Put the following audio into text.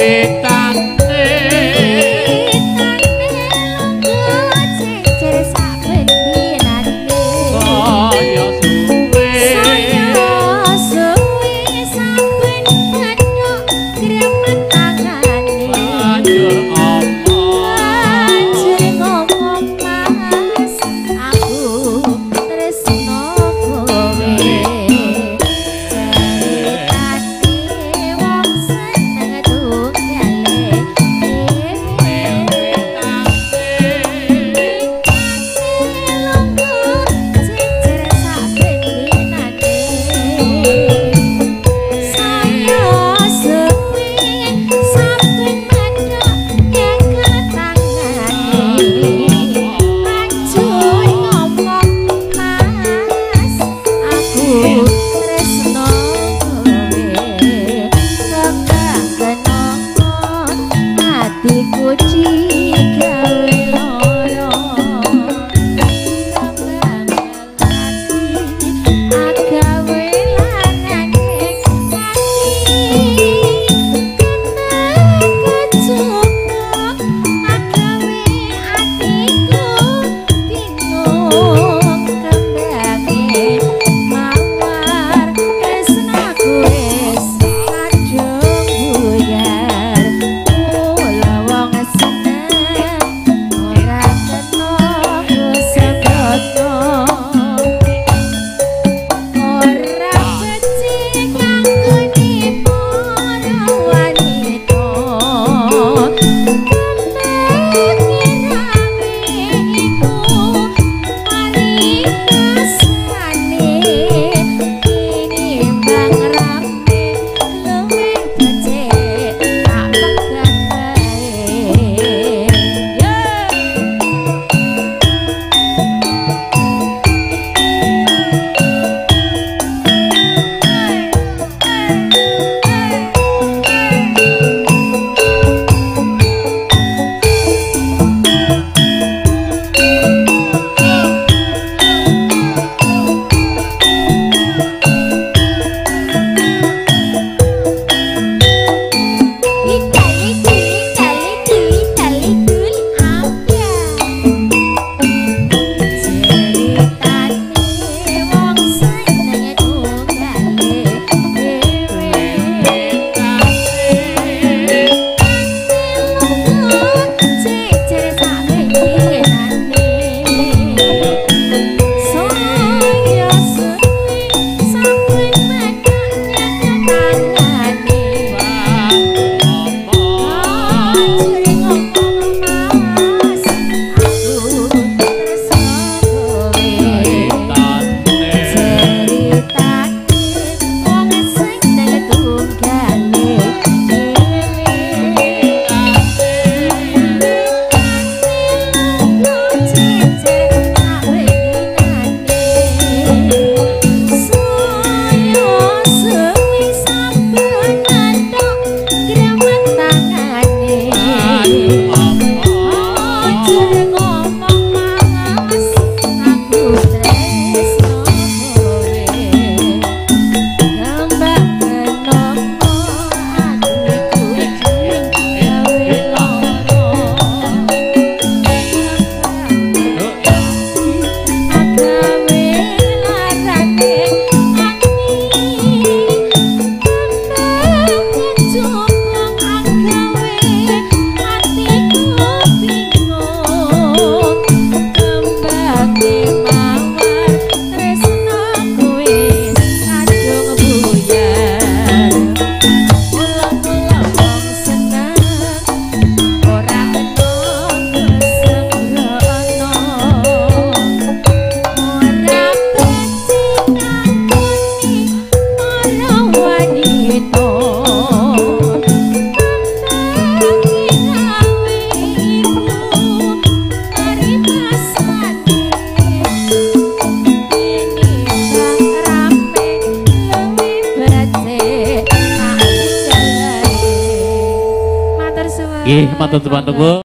Ceritane lungguh jejer saben dinane. Saya suwe, Saya suwe saben petuk gremet tangane. Banjur ngomong, Banjur ngomong mas, aku tresno kowe. Ceritane wong seneng tunggale dhewe. Lungguh jejer saben dinane. Saya suwe saben medhok nyekel tangane. Banjur ngomong mas, aku tresno kowe. Kembang kenanga atiku digawe lara. Kembang ati agawe larane ati. Kembang kecubung agawe atiku bingung. Kembange mawar tresnaku wis kadung buyar. Mula wong seneng ora kena kusebutno. Ora becik nganggone para wanita. Kembange rame iku paribasane. Tinimbang rame luwih becik tak pegat wae. Yo. Itali itali itali gul apa? Ceritane wong seneng tunggale dhewe. Lungguh jejer saben dinane. Saya suwe saben medhok nyekel tangane. Banjur ngomong mas, aku tresno kowe. Ceritane wong seneng tunggale dhewe. Lungguh jejer saben dinane. Saya suwe saben medhok gremet tangane. Banjur ngomong mas, aku tresno kowe. Kembang kenanga atiku digawe lara. Agawe larane ati. Kembang kecubung agawe atiku bingung. Kembange mawar tresnaku wis kadung buyar. Mula-mula wong seneng ora kena kesembrono. Ora becik nganggone para wanita. Kembange rame iku paribasane. Tinimbang rame luwih becik tak tinggal wae. Matur suwun. Nggih, matur suwun.